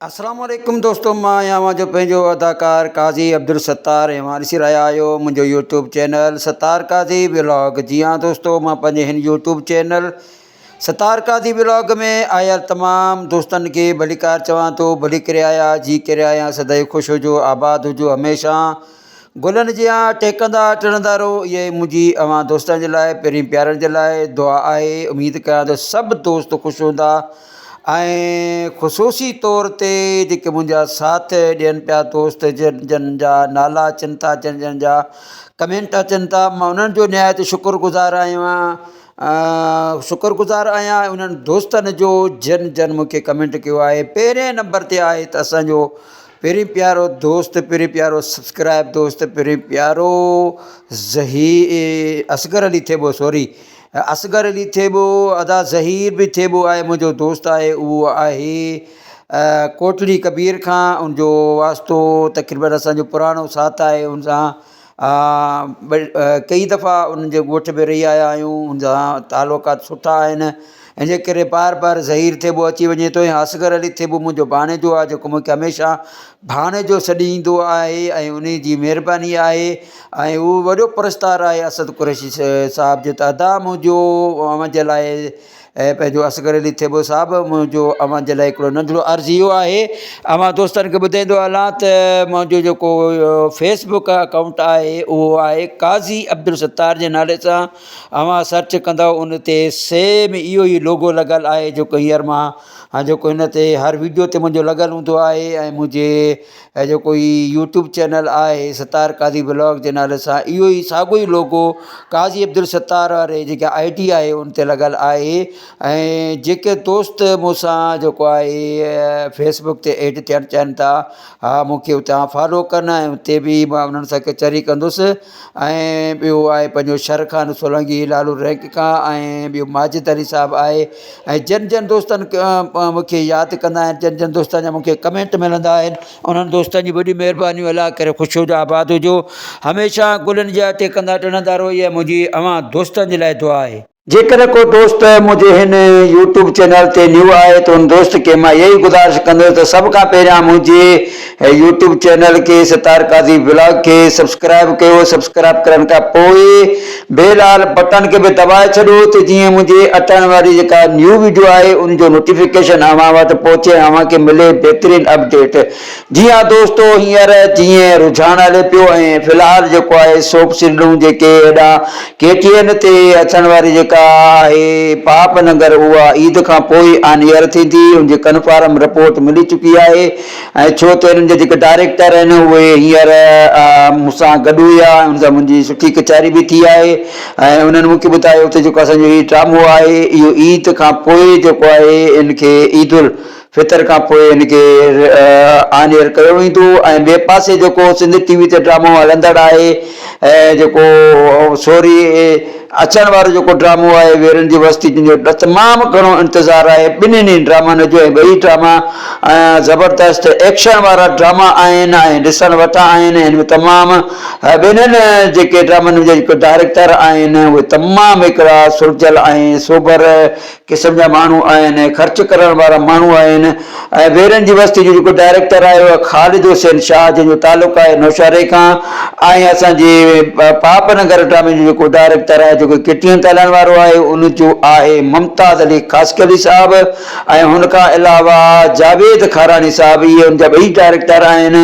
السلام عليڪم دوستو مان آهيان اوهان جو پنهنجو اداڪار قاضي عبدالستار ۽ اوهان ڏسي رهيا آهيو منهنجو YouTube channel Sattar Qazi vlog. جي ها دوستو مان پنهنجي هن YouTube channel Sattar Qazi vlog ۾ آيل تمام دوستن کي ڀليڪار چوان ٿو. ڀلي ڪري آيا جي ڪري آيا، سدائين خوش هجو آباد هجو، هميشه گلن جيان ٽهڪندا ٽڙندا رهو. اها ئي منهنجي اوهان دوستن جي لاء پرين پيارن جي لاء دعا آهي. اميد ڪيان ٿو سڀ دوست خوش هوندا ۽ خصوصي طور تي جيڪي منهنجا ساٿ ڏين پيا دوست جن جن جا نالا اچن ٿا جن جن جا ڪمينٽ اچن ٿا مان انهن جو نهايت شڪر گذار آهيان شڪر گذار آهيان انهن دوستن جو جن جن مون کي ڪمينٽ ڪيو آهي. پهرين نمبر تي آهي ته اسانجو پهرين پيارو دوست پهرين پيارو سبسڪرائب دوست پهرين پيارو ظهير اصغر علي ٿيٻو سوري اصغر علي ٿيٻو ادا ظهير به ٿيٻو آهي منهنجو دوست آهي اهو آهي ڪوٽڙي ڪبير کان ان جو واسطو تقريبن اسانجو پراڻو ساٿ آهي ان سان ڪئي دفعا انهن جي ڳوٺ به رهي آيا آهيون ان سان تعلقات سٺا آهن ان جي ڪري بار بار ظهير ٿيٻو اچي وڃي ٿو ۽ اصغر علي ٿيٻو منهنجو ڀاڻيجو آهي جيڪو مونکي هميشه ڀاڻيجو سڏيندو آهي ۽ ان جي مهرباني آهي ۽ هو وڏو پرستار آهي اسد قريشي صاحب جو ته ادا منهنجو اوهان جي لاء ۽ پنهنجو اصغر علي ٿيٻو صاحب منهنجو اوهان جي لاء هڪڙو ننڍڙو عرض اهو آهي اوهان دوستن کي ٻڌائيندو هلان ته منهنجو جيڪو فيس بڪ اڪائونٽ آهي اهو آهي قاضي عبدالستار جي نالي سان اوهان سرچ ڪندؤ ان تي سيم اهو ئي لوگو لڳل آهي جيڪو هينئر مان جيڪو هن تي هر ويڊيو تي منهنجو لڳل هوندو آهي ۽ منهنجي ۽ جيڪو هي يوٽيوب چينل آهي ستار قاضي بلاگ جي نالي سان اهو ئي ساڳو ئي لوگو قاضي عبدالستار واري جيڪا I D آهي ان تي لڳل آهي ۽ جيڪي دوست مون سان جيڪو آهي فيس بڪ تي ايڊ ٿيڻ چاهين ٿا ها مون کي اتان فالو ڪن ۽ اتي به مان انهن سان ڪچهري ڪندس ۽ ٻيو آهي پنهنجو شر خان سولنگي لالو رينڪ کان ۽ ٻيو ماجد علي صاحب آهي ۽ جن جن دوستن مون کي ياد ڪندا آهن جن جن دوستن جا مون کي ڪمينٽ ملندا آهن انهن دوستن جي وڏي مهرباني الله ڪري خوش هجو آباد هجو هميشه گلن جا ٽيڪندا ٽڙندا رهو اها منهنجي اوهان دوستن جي لاء دعا آهي. جيڪڏهن ڪو دوست منهنجي هن يوٽيوب چينل تي نيو آهي ته ان دوست کي مان اها ئي گذارش ڪندس ته سڀ کان پهريان منهنجي يوٽيوب چينل کي ستار قاضي ولاگ کي سبسڪرائب ڪيو سبسڪرائب ڪرڻ کان پوء بيل آل بٽڻ کي به دٻائي ڇڏيو ته جيئن منهنجي اچڻ واري جيڪا نيو ويڊيو آهي ان جو نوٽيفڪيشن اوهان وٽ پهچي ۽ اوهان کي ملي بهترين اپڊيٽ. جي ها دوستو هينئر جيئن رجحان هلي پيو ۽ في الحال جيڪو آهي سوپ سيريلون جيڪي هيڏانهن ڪي ٽي اين تي اچڻ واري جيڪا آهي پاپ ننگر اها عيد کان پوء آن ايئر ٿيندي ان جي ڪنفارم رپورٽ ملي چڪي آهي ۽ ڇو ته انهن جا جيڪي ڊائريڪٽر آهن اهي هينئر مون سان گڏ هيا ۽ ان سان منهنجي سٺي ڪچهري به ٿي آهي ۽ انهن مون کي ٻڌايو ته جيڪو اسان جو هي ڊرامو آهي اهو عيد کان پوء جيڪو آهي ان کي عيد فطر کان پوء ان کي آن ايئر ڪيو ويندو ۽ ٻئي پاسي جيڪو سنڌ ٽي وي تي ڊرامو هلندڙ آهي ۽ جيڪو سوري اچڻ وارو جيڪو ڊرامو آهي ويرن جي وستي جن جو تمام گهڻو انتظار آهي ٻنهين ئي ڊرامن جو ۽ ٻئي ڊراما زبردست ايڪشن وارا ڊراما آهن ۽ ڏسڻ وٽان آهن هن ۾ تمام ٻنهين جيڪي ڊرامن جا جيڪي ڊائريڪٽر آهن اهي تمام هڪڙا سلجهيل ۽ سوبر قسم جا ماڻهو آهن ۽ خرچ ڪرڻ وارا ماڻهو آهن ۽ ويرن جي وستي جو جيڪو ڊائريڪٽر آهي اهو خالد حسين شاهه جنهن جو تعلق آهي نوشهري کان ۽ اسان جي پاپ نگر ڊرامي جو جيڪو ڊائريڪٽر آهي جيڪو ڪٽين تي هلائڻ وارو آهي ان جو آهي ممتاز علي خاصخيلي صاحب ۽ هن کان علاوه جاويد کاراڻي صاحب اهي ان جا ٻئي ڊائريڪٽر آهن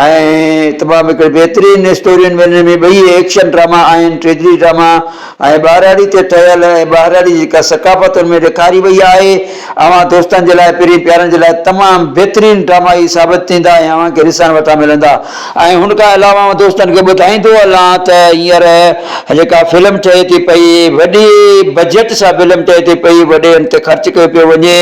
۽ تمام هڪڙي بهترين اسٽورين ۾ ٻئي ايڪشن ڊراما آهن ٽريجڊي ڊراما ۽ ٻهراڙي تي ٺهيل ۽ ٻهراڙي جي جيڪا ثقافت ان ۾ ڏيکاري وئي آهي اوهان دوستن جي لاء پرين پيارن جي لاء تمام بهترين ڊراما هي ثابت ٿيندا ۽ اوهان کي ڏسڻ وٽان ملندا ۽ هن کان علاوه آئون دوستن کي ٻڌائيندو هلان ته هينئر جيڪا فلم ٺهي ٿي پئي وڏي بجيٽ سان فلم ٺهي ٿي پئي وڏي ان تي خرچ ڪيو پيو وڃي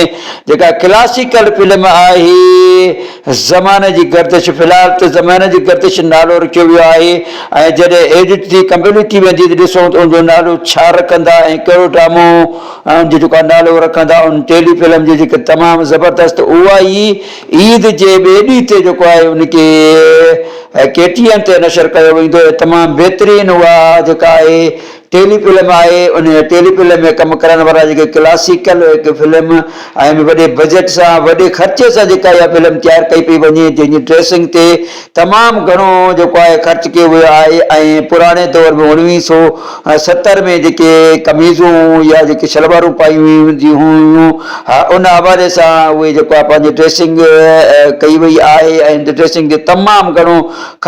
جيڪا ڪلاسيڪل فلم آهي زماني جي گردش في الحال ته زماني جي گردش نالو رکيو ويو آهي ۽ جڏهن ايڊٽ ٿي ڪمپليٽ ٿي ويندي ته ڏسون ته ان جو نالو ڇا رکندا ۽ ڪهڙو ڊرامو ان جو جيڪو نالو رکندا ان ٽيلي فلم جو جيڪي تمام زبردست اها ئي عيد جي ٻئي ڏينهن تي جيڪو آهي ان کي ڪي ٽي اين تي نشر ڪيو ويندو ۽ تمام بهترين اها جيڪا آهي. ٽيلي فلم آهي ان ٽيلي فلم ۾ ڪم ڪرڻ وارا جيڪي ڪلاسيڪل هڪ فلم ۽ وڏي بجيٽ سان وڏي خرچي سان جيڪا اها فلم تيار ڪئي پئي وڃي جنهن جي ڊريسنگ تي تمام گهڻو جيڪو آهي خرچ ڪيو ويو آهي ۽ پراڻي دور ۾ اڻويهه سو 70 ۾ جيڪي قميصون يا جيڪي شلوارون پايون وينديون هيون ان حوالي سان اهي جيڪو آهي پنهنجي ڊريسنگ ڪئي وئي آهي ۽ ڊريسنگ تي تمام گهڻو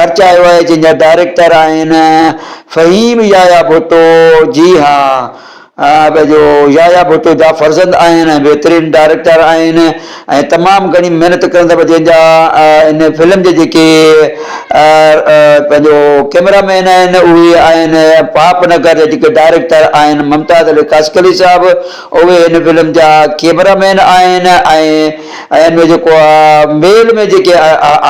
خرچ آيو آهي جنهن جا ڊائريڪٽر آهن فهيم يحيٰ ڀٽو جي ها پنهنجو يحيٰ ڀٽو جا فرزند آهن ۽ بهترين ڊائريڪٽر آهن ۽ تمام گهڻي محنت ڪرڻ سبب جنهن جا ان فلم جي جيڪي پنهنجو ڪيمرا مين آهن اهي آهن پاپ نگر جا جيڪي ڊائريڪٽر آهن ممتاز علي خاصخيلي صاحب اهي هن فلم جا ڪيمرا مين آهن ۽ ان ۾ جيڪو آ ميل ۾ جيڪي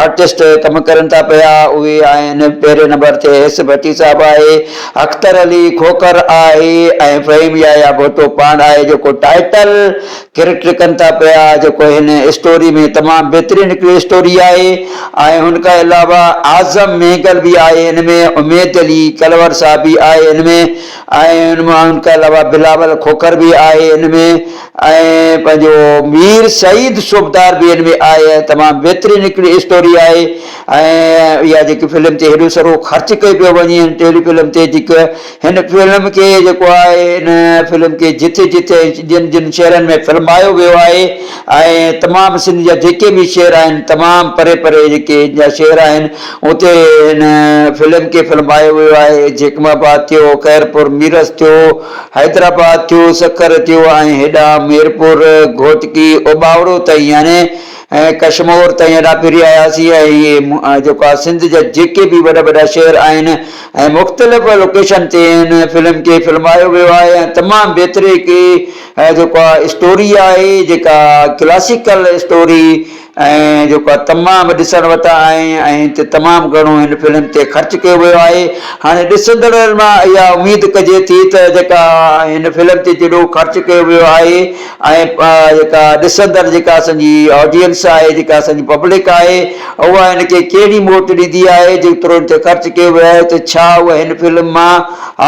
آرٽسٽ ڪم ڪرن ٿا پيا اهي آهن پهرين نمبر تي ايس ڀٽي صاحب آهي اختر علي کوکر آهي ۽ فهيم يحيٰ ڀٽو پاڻ آهي جيڪو ٽائيٽل ڪريڪٽر ڪن ٿا پيا جيڪو هن اسٽوري ۾ تمام بهترين هڪڙي اسٽوري آهي ۽ هن کان علاوه اعظم مينگل به آهي هن ۾ اميد علي ڪلور صاحب به آهي هن ۾ ۽ ان مان ان کان علاوه بلاول کوکر به آهي ان ۾ ۽ پنهنجو مير سعيد صوبدار به ان ۾ آهي ۽ تمام بهترين هڪڙي اسٽوري آهي ۽ اها جيڪي فلم تي هيڏو سارو خرچ ڪيو پيو وڃي هن ٽيلي فلم تي جيڪي هن فلم کي جيڪو آهي هن فلم کي جٿي جٿي جن جن شهرن ۾ فلمايو ويو آهي ۽ تمام سنڌ جا جيڪي به شهر آهن تمام پري پري جيڪي هن جا شهر آهن اتي هن فلم کي فلمايو ويو آهي جيڪب آباد ٿيو خيرپور ميرس ٿيو حيدرآباد ٿيو سکر ٿيو ۽ هيڏانهن ميرپور گهوٽڪي اوٻاوڙو تائين يعني ڪشمور تائين هيڏانهن ڦري آياسين ۽ هي جيڪو آهي سنڌ جا جيڪي به وڏا وڏا شهر آهن ۽ مختلف لوڪيشن تي هن فلم کي فلمايو ويو آهي ۽ تمام بهتري هڪ جيڪو آهي اسٽوري آهي جيڪا ڪلاسيڪل اسٽوري ۽ جيڪو آهي تمام ڏسڻ وٽان آهي ۽ هتي تمام گهڻو هن فلم تي خرچ ڪيو ويو آهي هاڻي ڏسندڙن مان اها اميد ڪجي ٿي ته جيڪا هن فلم تي جيڏو خرچ ڪيو ويو آهي ۽ جيڪا ڏسندڙ جيڪا اسان جي آڊينس آهي جيڪا اسان جي پبلڪ آهي اها هن کي ڪهڙي موٽ ڏيندي آهي جيترو هن تي خرچ ڪيو ويو آهي ته ڇا اها هن فلم مان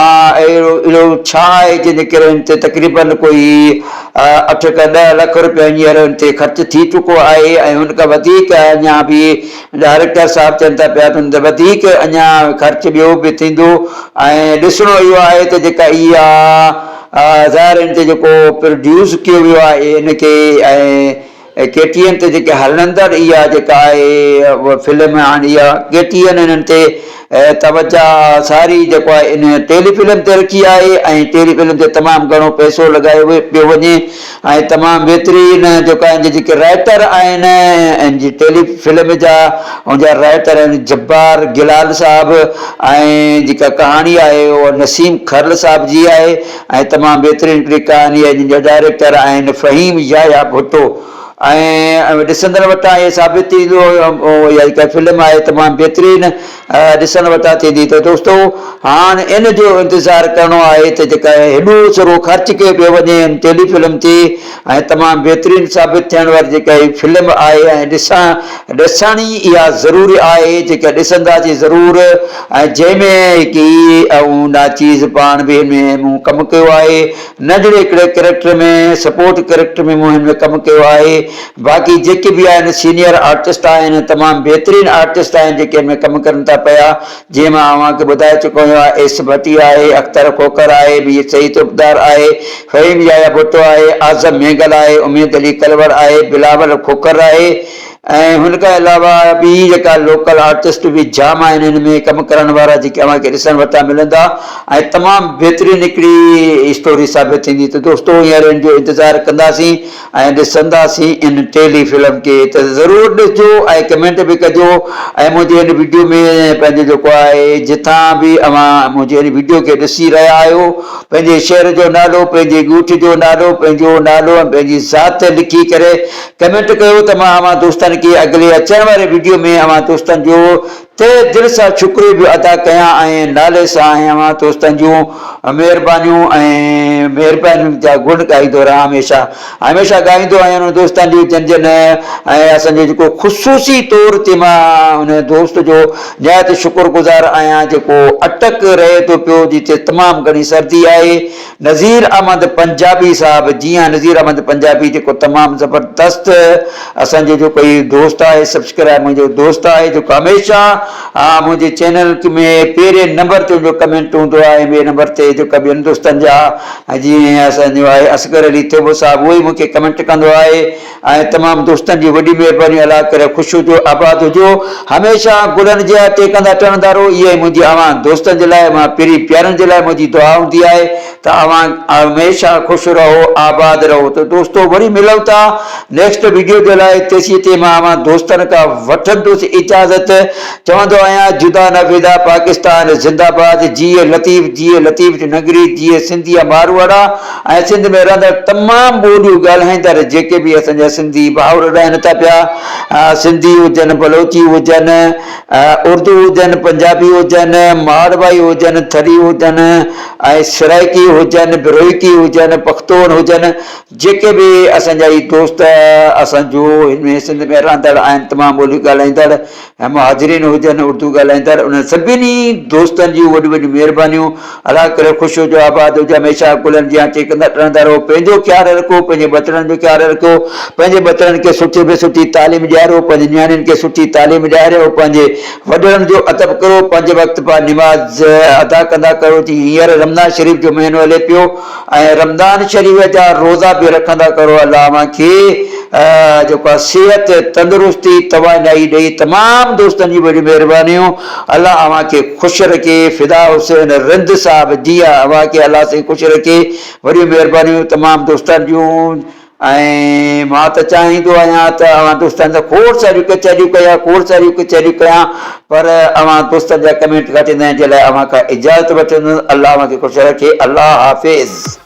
اهڙو اهڙو ڇا آهي جنهن جي ڪري هن تي تقريبن ڪوئي اٺ کان ڏهه لک روپيا هينئر هن تي خرچ ٿي چڪو آهي ۽ هن کان وڌيڪ اڃا به ڊائريڪٽر صاحب چون ٿا پيا ته هن تي وڌيڪ اڃا خرچ ٻيو به ٿيندو ۽ ڏسڻو اهو آهي ته جيڪا اها ظاهر هن تي جيڪو پروڊيوس ڪيو ويو آهي هن کي ۽ ڪي ٽي اين تي جيڪي هلندڙ اها جيڪا آهي فلم هاڻي اها ڪي ٽي اين انهن تي توجه ساري جيڪو آهي ان ٽيلي فلم تي رکي آهي ۽ ٽيلي فلم تي تمام گهڻو پئسو لڳايو پيو وڃي ۽ تمام بهترين جيڪو آهن جيڪي رائٽر آهن ان جي ٽيلي فلم جا ان جا رائٽر آهن جبار گلال صاحب ۽ جيڪا ڪهاڻي آهي اها نسيم کرل صاحب جي آهي ۽ تمام بهترين هڪڙي ڪهاڻي آهي جنهن جا ڊائريڪٽر آهن فهيم يحيٰ ڀٽو ۽ ڏسندڙ وٽان اهي ثابت ٿيندو اها جيڪا فلم آهي تمام بهترين ڏسڻ وٽان ٿيندي ته دوستو هاڻ ان جو انتظار ڪرڻو آهي ته جيڪا هيڏو سارو خرچ ڪيو پيو وڃي هن ٽيلي فلم تي ۽ تمام بهترين ثابت ٿيڻ واري جيڪا هي فلم آهي ۽ ڏسڻ ڏسڻ ئي اها ضروري آهي جيڪا ڏسنداسين ضرور ۽ جنهن ۾ هڪ هي ۽ ناچيز پاڻ به هن ۾ مون ڪم ڪيو آهي ننڍڙي هڪڙي ڪريڪٽر ۾ سپورٽ ڪريڪٽر ۾ مون هن ۾ ڪم ڪيو آهي باقي جيڪي به آهن سينيئر آرٽسٽ آهن تمام بهترين آرٽسٽ آهن جيڪي هن ۾ ڪم ڪرن ٿا پيا جيئن مان اوهان کي ٻڌائي چڪو آهيان ايس ڀٽي آهي، اختر کوکر آهي، مير سعيد عبدار آهي، فهيم يحيٰ ڀٽو آهي، اعظم مينگل آهي، اميد علي ڪلوڙ آهي، بلاول کوکر آهي ۽ هن کان علاوه ٻي جيڪا لوڪل آرٽسٽ به جام آهن هن ۾ ڪم ڪرڻ وارا جيڪي اوهان کي ڏسڻ وٽان ملندا ۽ تمام بهترين هڪڙي اسٽوري ثابت ٿيندي ته دوستو هينئر ان جو انتظار ڪنداسين ۽ ڏسنداسين ان ٽيلي فلم کي ته ضرور ڏسجو ۽ ڪمينٽ به ڪجو ۽ منهنجي هن وڊيو ۾ پنهنجو جيڪو آهي جتان به اوهان منهنجي هن وڊيو کي ڏسي رهيا آهيو پنهنجي شهر جو نالو پنهنجي ڳوٺ جو نالو پنهنجو نالو ۽ پنهنجي ذات لکي ڪري ڪمينٽ ڪيو ته مان اوهان دوستن کي اڳلي اچڻ واري وڊيو ۾ اوهان دوستن جو تهه دل سان شڪريو به ادا ڪيان ۽ نالي سان ۽ اوهان دوستن جون مهربانيون ۽ مهربانين جا گڻ ڳائيندو رهان هميشه هميشه ڳائيندو آهيان انهن دوستن جون جن جن ۽ اسان جو جيڪو خصوصي طور تي مان ان دوست جو نهايت شڪر گذار آهيان جيڪو اٽڪ رهي ٿو پيو جتي تمام گهڻي سردي آهي نذير احمد پنجابي صاحب جي ها نذير احمد پنجابي جيڪو تمام زبردست اسان جو جيڪو هي دوست آهي سبسڪرائب منهنجو دوست آهي جيڪو هميشه منهنجي چينل ۾ پهرين نمبر تي ان جو ڪمينٽ هوندو آهي ٻئي نمبر تي جيڪا ٻين دوستن جا جيئن اسان جو آهي اصغر علي ٿيٻو صاحب اهو ئي مونکي ڪمينٽ ڪندو آهي ۽ تمام دوستن جي وڏي مهرباني الله ڪري خوش هجو آباد هجو هميشه گلن جيان ٽهڪندا ٽهندا رهو اها ئي منهنجي اوهان دوستن جي لاء اوهان پرين پيارن جي لاء منهنجي دعا هوندي آهي ته اوهان هميشه خوش رهو آباد رهو ته دوستو وري ملون ٿا نيڪسٽ ويڊيو جي لاء تيسين تائين مان اوهان دوستن کان وٺندس اجازت چوندو آهيان جدا نه فدا پاڪستان زنده باد جيئي لطيف جيئي لطيف جو نگري جيئي سنڌي يا ماروئڙا ۽ سنڌ ۾ رهندڙ تمام ٻوليون ڳالهائيندڙ جيڪي به اسان جا سنڌي ڀائر رهن ٿا پيا سنڌي هجن بلوچي هجن اردو هجن پنجابي هجن ماڙوائي هجن ٿري هجن ۽ سرائيڪي هجن بروهڪي هجن پختون هجن جيڪي به اسان جا هي دوست اسان جو هن ۾ سنڌ ۾ رهندڙ آهن تمام ٻوليون ڳالهائيندڙ ۽ مهاجرين هجن اردو ڳالهائيندڙ انهن سڀني دوستن جون وڏيون وڏيون مهربانيون الله ڪري خوش هجو آباد هجو هميشه گلن جيان چيڪندا ٽڙندا رهو پنهنجو خيال رکو پنهنجي ٻچڙن جو خيال رکو پنهنجي ٻچڙن کي سٺي ۾ سٺي تعليم ڏياريو پنهنجي نياڻين کي سٺي تعليم ڏياريو پنهنجي وڏڙن جو ادب ڪرو پنج وقت پا نماز ادا ڪندا ڪرو جي هينئر رمضان شريف جو مهينو هلي پيو ۽ رمضان شريف جا روزا به رکندا ڪرو الله اوهان کي جيڪو آهي صحت تندرستي توانائي ڏئي تمام دوستن جي وڏيون مهربانيون الله اوهان کي خوش رکي فدا حسين رند صاحب جي ها اوهان کي الله سائين خوش رکي وڏيون مهربانيون تمام دوستن جون ۽ مان ته چاهيندو آهيان ته اوهان دوستن سان کوڙ ساريون ڪچهريون ڪيان کوڙ ساريون ڪچهريون ڪيان پر اوهان دوستن جا ڪمينٽ گهٽ ايندا آهن جنهن لاء اوهان کان اجازت وٺندس الله اوهان کي خوش رکي الله حافظ.